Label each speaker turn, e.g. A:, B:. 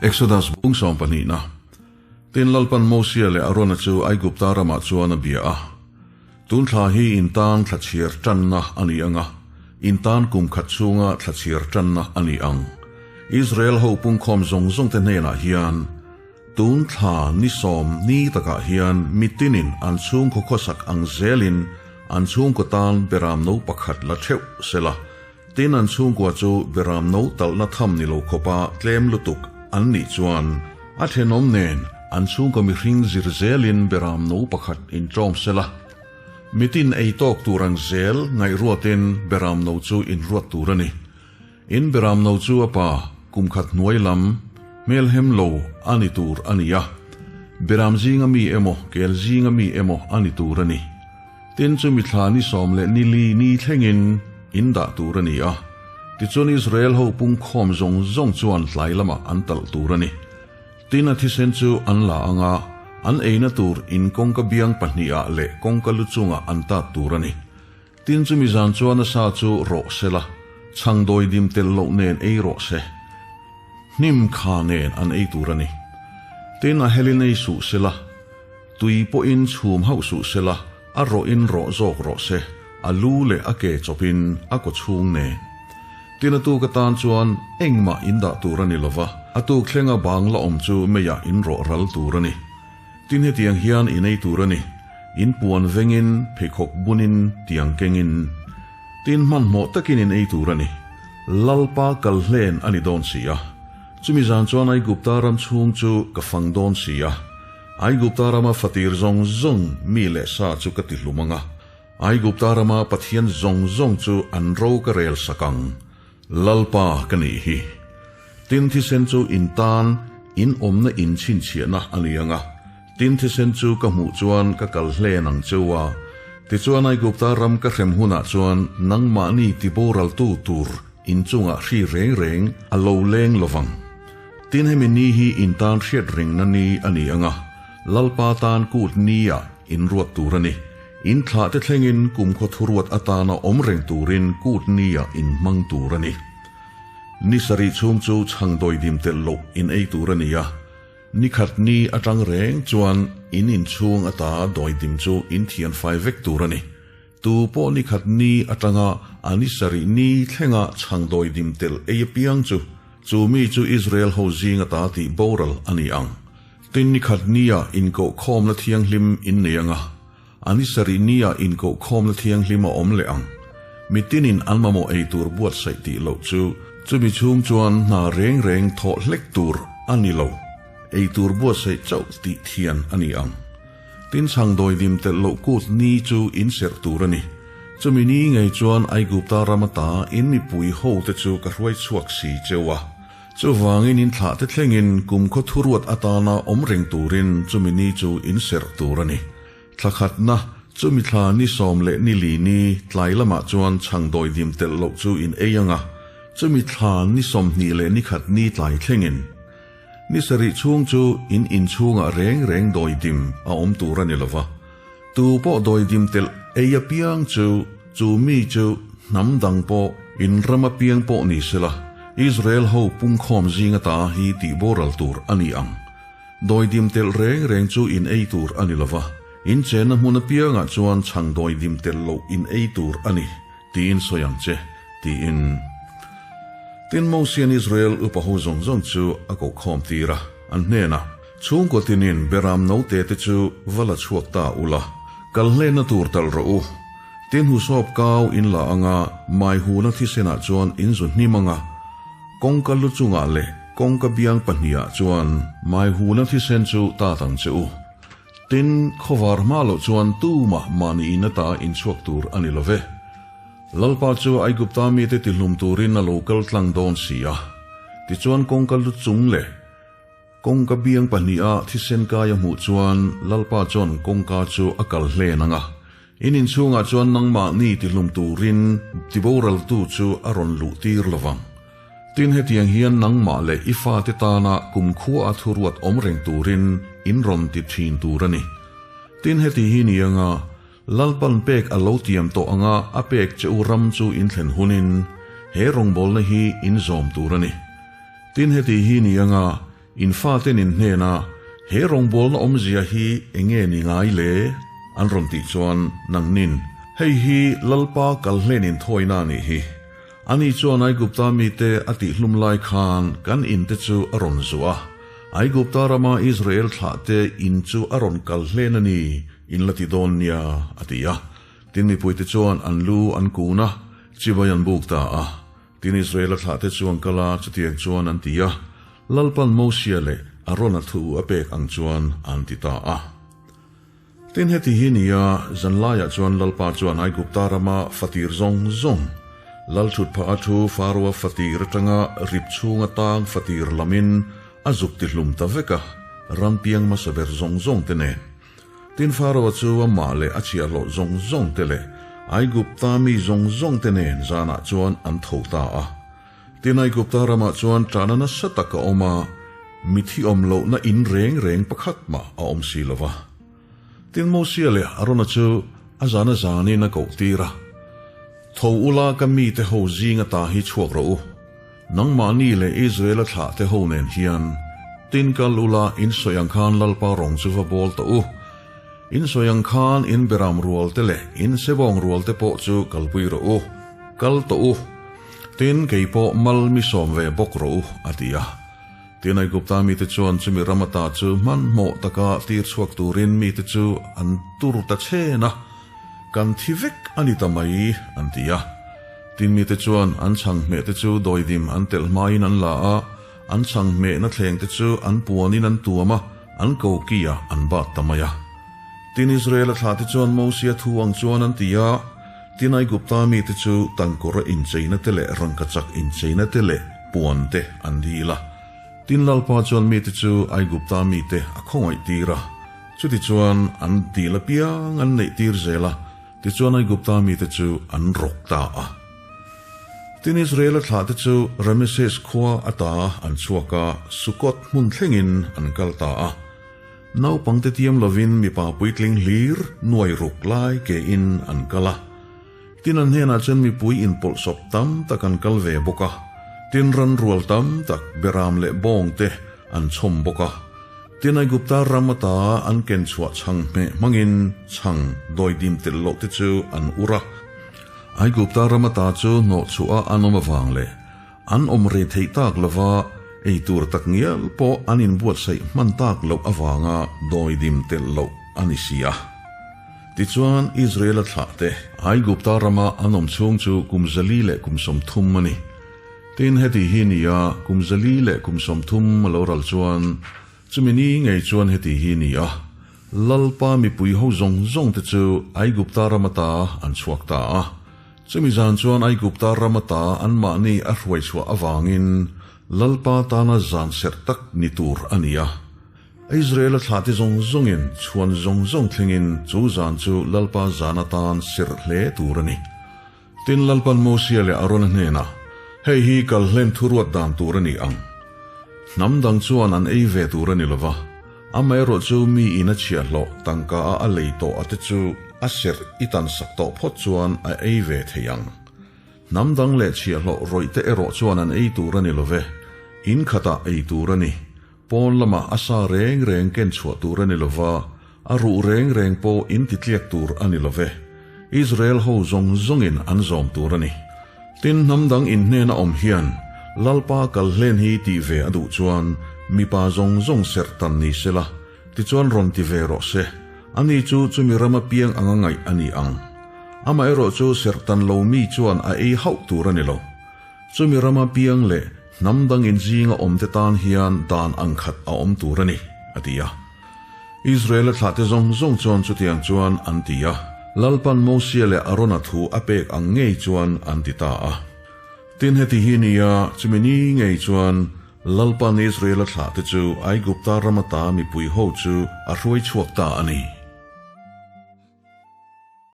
A: Exodus bung sawmpahnihna. Tin Lalpan Mosia leh Arona chu Aigupta ramah chuan a bia a. Tun thla hi in tan thla chhiar tanna a ni ang a, in tan kum khat chhunga thla chhiar tanna a ni ang. Israel ho pungkhawm zawng zawng te hnenah hian, Tun thla ni sawm ni takah hian mitinin an chhungkaw khawsak ang zelin an chhungkaw tan beram no pakhat la theuh sela, tin an chhungkua chu beram no talhna tham ni lo khawpa tlem lutuk an nih chuan a thenawm nen an chhungkaw mihring zir zelin beram no pakhat inṭawm sela, mitin ei tawk tur ang zel ngaihruatin beram no chu inruat tur a ni. In beram no chu a pa kum khat hnuai lam hmelhem lo a ni tur a ni a, beram zinga mi emaw kel zinga mi emaw a ni tur a ni. Tin chu mithla ni sawm leh ni li ni thlengin in dah tur a ni a, tichuan Israel ho pungkhawm zawng zawng chuan tlai lamah an talh tur a ni. Tin a thisen chu an la ang a, an eina tur in kawngka biang pahnihah leh kawngka lu chungah an tat tur a ni. Tin chumi zan chuan a sa chu rawh se la, chhang dawi dim tel loh nen ei rawh se. Hnim kha nen an ei tur a ni. Tin a helin ei suh se la, tui pawhin chhum hauh suh se la, a rawhin rawh zawk rawh se, a lu leh a ke chawpin a kaw chhung nen. Tin a tuk atan chuan engmah in dah tur a ni lova, a tuk thlenga bang la awm chu meiah in rawh ral tur a ni. Tin hetiang hian in ei tur a ni, in puan vengin, pheikhawk bunin, tiang kengin. Tin hmanhmawh takin in ei tur a ni. Lalpa kal hlen a ni dawn si a. Chumi zan chuan Aigupta ram chhung chu ka fang dawn si a. Aigupta rama fatir zawng zawng mi leh sa chu ka ti hlum ang a. Aigupta rama Pathian zawng zawng chu an ro ka rel sak ang. Lalpa ka nih hi. Tin thisen chu in tan in awmna in chhinchhiahna a ni ang a, tin thisen chu ka hmuh chuan ka kal hlen ang cheu a, tichuan Aigupta ram ka hrem hunah chuan nangmahni tiboraltu tur in chungah hri reng reng a lo leng lovang. Tin hemi ni hi in tan hriat rengna ni a ni ang a, Lalpa tan kut ni ah in ruat tur a ni. In thlah te thlengin kumkhaw thuruat atana awm reng turin kut ni ah in hmang tur a ni. Ni sarih chhung chu chhang dawidim telh loh in ei tur a ni a, ni khat ni atang reng chuan in inchhung ata dawidim chu in thian fai vek tur a ni. Tu pawh ni khat ni atanga a ni sarih ni thlenga chhang dawidim telh ei apiang chu, chu mi chu Israel ho zing ata tih boral a ni ang. Tin ni khat nia inkohkhawmna thianghlim in nei anga, A ni sarih nia inkohkhawmna thianghlim a awm leh ang. Mitinin an mamawh ei tur buatsaih tih loh chu chumi chhung chuan hna reng reng thawh hlek tur a ni lo, ei tur buatsaih chauh tih thian a ni ang. Tin chhang dawidim telh loh kut ni chu inserh tur a ni. Chumi ni ngei chuan Aigupta ram ata in mipui hote chu ka hruai chhuak si cheu a. Chuvangin in thlah te thlengin kumkhaw thuruat atana awm reng turin chumi ni chu inserh tur a ni. Thla khatna, chumi thla ni sawm leh ni li ni tlai lamah chuan chhang dawidim telh loh chu in ei ang a, chumi thla ni 20 leh ni khat ni tlai thlengin. Ni sarih chhung chu in inchhungah reng reng dawidim a awm tur a ni lova, tu pawh dawidim telh ei apiang chu chu mi chu hnam dang pawh in ram apiang pawh ni sela, Israel ho pungkhawm zinga ta hi tih boral tur a ni ang. Dawidim telh reng reng chu in ei tur a ni lova, in chenna hmun apiangah chuan chhang dawidim telh loh in ei tur a ni, tiin sawi ang che, tiin. Tin, Mosian Israel upa ho zawng zawng chu a kohkhawm tir a, an hnenah, Chhungkaw tinin beram note te chu va la chhuak ta ula, kal hlenna tur talh rawh u. Tin, husawp kau in la anga mai huna thisenah chuan in zu hnim anga, Kawngka lu chungah leh kawngka biang pahnihah chuan mai huna thisen chu tat ang che u. Tin, khawvar hma loh chuan tumah mahni in ata inchhuak tur a ni lo ve. Lalpa chu Aigupta mite tihlum turin a lo kal tlang dawn si a. Tichuan kawngka lu chung leh kawngka biang pahniha thisen kai a hmuh chuan Lalpa chuan kawngka chu a kal hlen ang a. In inchhungah chuan nangmahni tihlum turin tiboraltu chu a rawn luh tir lo vang. Tin, hetiang hian nangmah leh i fate tana kumkhua a thuruat awm reng turin in rawn ti thin tur a ni. Tin, heti hi ni anga Lalpan pek a lo tiam tawh anga a pek che u ram chu in thlen hunin he rawngbawlna hi in zawm tur a ni. Tin, heti hi ni anga. In faten in hnena he rawngbawlna awmzia hi enge ni ngai le? An rawn tih chuan nangnin, Hei hi Lalpa kalhlen inthawina a nih hi. Ani chuan Aigupta mite a tihhlum lai khan kan inte chu a rawn zuah a, Aigupta rama Israel thlahte in chu a rawn kal hlen a ni, in la ti dawn nia, a ti a. Tin mipuite chuan an lu an kun a, chibai an buk ta a. Tin Israela thlahte chu an kal a, chutiang chuan an ti a, Lalpan Mosia leh Arona thu a pek ang chuan an ti ta a. Tin heti hi nia, zanlaiah chuan Lalpa chuan Aigupta rama fatir zawng zawng, Lalthut phah a thu Faroa fatir atanga rip chhunga tang fatir lamin a zuk ti hlum ta vek a, ram piang hmasa ber zawng zawng te nen. Tin Faroa chu amah leh a chhiahhlawh zawng zawng te leh Aigupta mi zawng zawng te nen zanah chuan an tho ta a. Tin Aigupta ramah chuan ṭahna nasa tak a awm a, mithi awm lohna in reng reng pakhat mah a awm si lo va. Tin Mosia leh Arona chu a zana zanin a koh tir a, Tho ula ka mite ho zinga ta hi chhuak rawh u, nangmahni leh Israela thlahte ho nen hian tin kal ula in sawi ang khan Lalpa rawng chu va bawl tawh u. In sawi ang khan in beram rualte leh in sebawng rualte pawh chu kalpui rawh u, kal tawh u. Tin, kei pawh mal mi sawm ve bawk rawh u, a ti a. Tin, Aigupta mite chuan chumi ram ata chu hmanhmawh taka tir chhuak turin mite chu an tur ta chhen a, Kan thi vek a ni ta mai, an ti a. Tin, mite chuan an chhang hmehte chu dawidim an telh hmain an la a, an chhang hmehna thlengte chu an puanin an tuam a, an kokiah an bat ta mai a. Tin, Israela thlahte chuan Mosia thu ang chuan an ti a. Tin, Aigupta mite chu tangkawra incheina te leh rangkachak incheina te leh puan te an dil a. Tin, Lalpa chuan mite chu Aigupta mite a khawngaih tir a, chutichuan an dil apiang an neih tir zel a, tichuan Aigupta mite chu an rawk ta a. Tin, Israela thlahte chu Rameses khua ata an chhuak a, Sukkoth hmun thlengin an kal ta a. Naupangte tiam lovin mipa puitling hlir nuai ruk lai ke in an kal a. Tin an hnenah chuan mipui inpawlhsawp tam tak an kal ve bawk a. Tin ran rual tam tak beram leh bawng te an chhawm bawk a. Tin Aigupta ram ata an ken chhuah chhang hmeh hmangin chhang dawidim telh loh te chu an ur a. Aigupta ram ata chu hnawh chhuah a an awm avang leh An awm rei theih tak lova ei tur tak ngial pawh an inbuatsaih hman tak loh avanga dawidim telh loh a ni si a. Tichuan, Israela thlahte Aigupta rama an awm chhung chu kum 400 leh kum 30 a ni. Tin, heti hi ni a, kum 400 leh kum 30 a lo ral chuan, chumi ni ngei chuan heti hi ni a, Lalpa mipui ho zawng zawngte chu Aigupta ram ata an chhuak ta a. Chumi zan chuan Aigupta ram ata anmahni a hruai chhuah avangin Lalpa tana zan serh tak ni tur a ni a. Israela thlahte zawng zawngin chhuan zawng zawng thlengin chu zan chu Lalpa zan atan serh hle tur a ni. Tin, Lalpan Mosia leh Arona hnenah, Hei hi kalhlen thuruat dan tur a ni ang. Hnam dang chuan an ei ve tur a ni lova. Amaherawh chu mi in a chhiahhlawh tangka a a lei tawh a te chu a serh i tan sak tawh phawt chuan a ei ve thei ang. Hnam dang leh chhiahhlawh rawih te erawh chuan an ei tur a ni lo ve. In khatah ei tur a ni. Pawn lamah a sa reng reng ken chhuah tur a ni lo va, a ruh reng reng pawh in ti tliak tur a ni lo ve. Israel ho zawng zawngin an zawm tur a ni. Tin, hnam dang in hnena awm hian Lalpa kal hlen hi tih ve a duh chuan mipa zawng zawng serh tan ni sela, tichuan rawn ti ve rawh se. Ani chu chumi rama piang anga ngaih a ni ang. Amaherawh chu serh tan lo mi chuan a ei hauh tur a ni lo. Chumi rama piang leh hnam dang in zinga awmte tan hian dan ang khat a awm tur a ni, a ti a. Israela thlahte zawng zawng chuan chutiang chuan an ti a, Lalpan Mosia leh Arona thu a pek ang ngei chuan an ti ta a. Tin heti hi nia, chumi ni ngei chuan Lalpan Israela thlahte chu Aigupta ram ata mipui ho chu a hruai chhuak ta a ni.